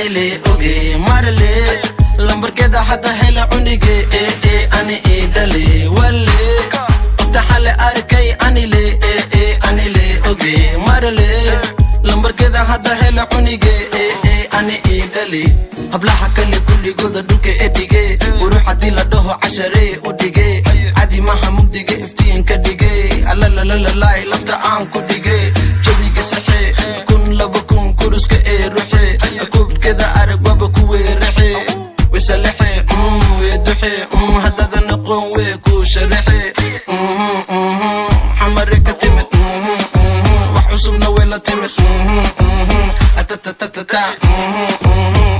Anile oge marle lambarkeeda hadda hela cunige ee ee ani ii dhale wale qofta xale arkay anile ee ee anile oge marle lambarkeeda hadda hela cunige ee ee ani ii dhale. Hablaha kale kulligooda dhulka e dhige, qurux haddii la dhaho casharee u dhige, cadi maha mugdiga iftiinka dhige, alalalalalaay lafta aan ku dhige, jawiga saxe 1000 2000 kuruska ee ruxe, kubkeeda arag waba ku weeraxe, wisalexe weeduxe, haddada noqon wee ku sharaxe, xamare ka timid, wax cusubna way la timid, atatatata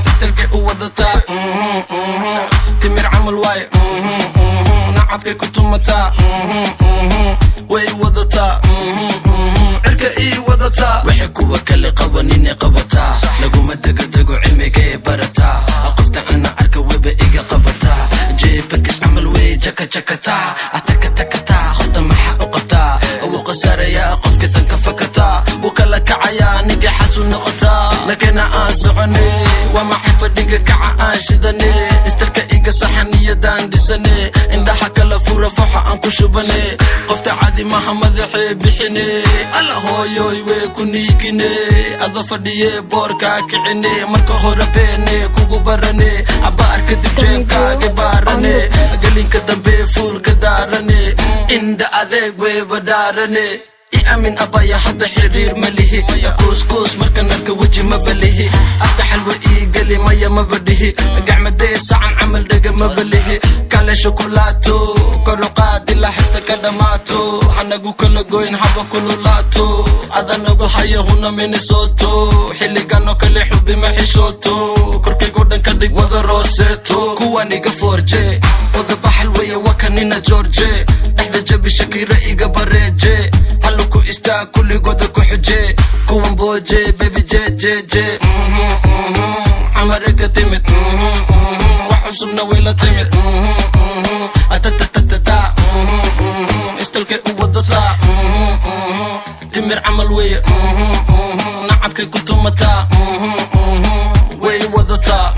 istalkay u wadataa, timir camal waaye, nacabkay ku tumataa, way wadataa, cirka ii wadataa, waxay kuwa kale qabaninay qabataa, laguma degadego cilmigay barataa, qofta ana arka weba iga qabataa, jeebakis camal wey jaka jakataa, atakatakata horta maxaa u qabtaa, wuu qasarayaa qofka tanka fakataa, wuu kala kacayaa ninka xasu noqotaa, lakina aan socone waa maxay fadhiga kaca aan shidane, istalka iga saxa niyadaan dhisane, indhaha kala fura foxa aan ku shubane, qofta cadi maha madaxee bixine, alla hooyoy wee ku niikine, ado fadhiye boorkaa kicine, marka hore beene kugu barane, cabaar kadib jeebkaaga baarane, gelinka dambe fuulka daarane, indha adeeg weeba dhaarane, i amin abaya hadda xiriir ma lihi, kuuskuus markan arka weji maba lihi, afka xalwa ii geli maya maba dhihi, gacmadee sacan camal dhega maba lihi, kale shukulaato koru qaadi la xista ka dhammaato, hanagu kala goyn haba kululaato, adanagu hayo huna Minnesoto, xilligan oo kale xubi ma xishooto, korkaygo dhan ka dhig wada rooseeto, kuwan iga foorje oda baxal weeye wakanina George, dhexda jabi Shakira iga bareeje, hallu ku istaag kulligooda ku xuje, kuwan booje baby je je je, xamare ka timid, wax cusubna way la timid, atatatata istalkay u wadataa, timir camal weeye, nacabkay ku tumataa, way wadataa,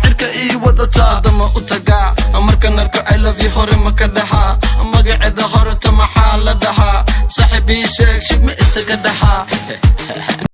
cirka ii wadataa, dama u tagaa markan arko I love you hore ma ka dhaxaa, magaceeda horeta maxaa la dhahaa, saaxiib ii sheeg shib ma isaga dhaxaa.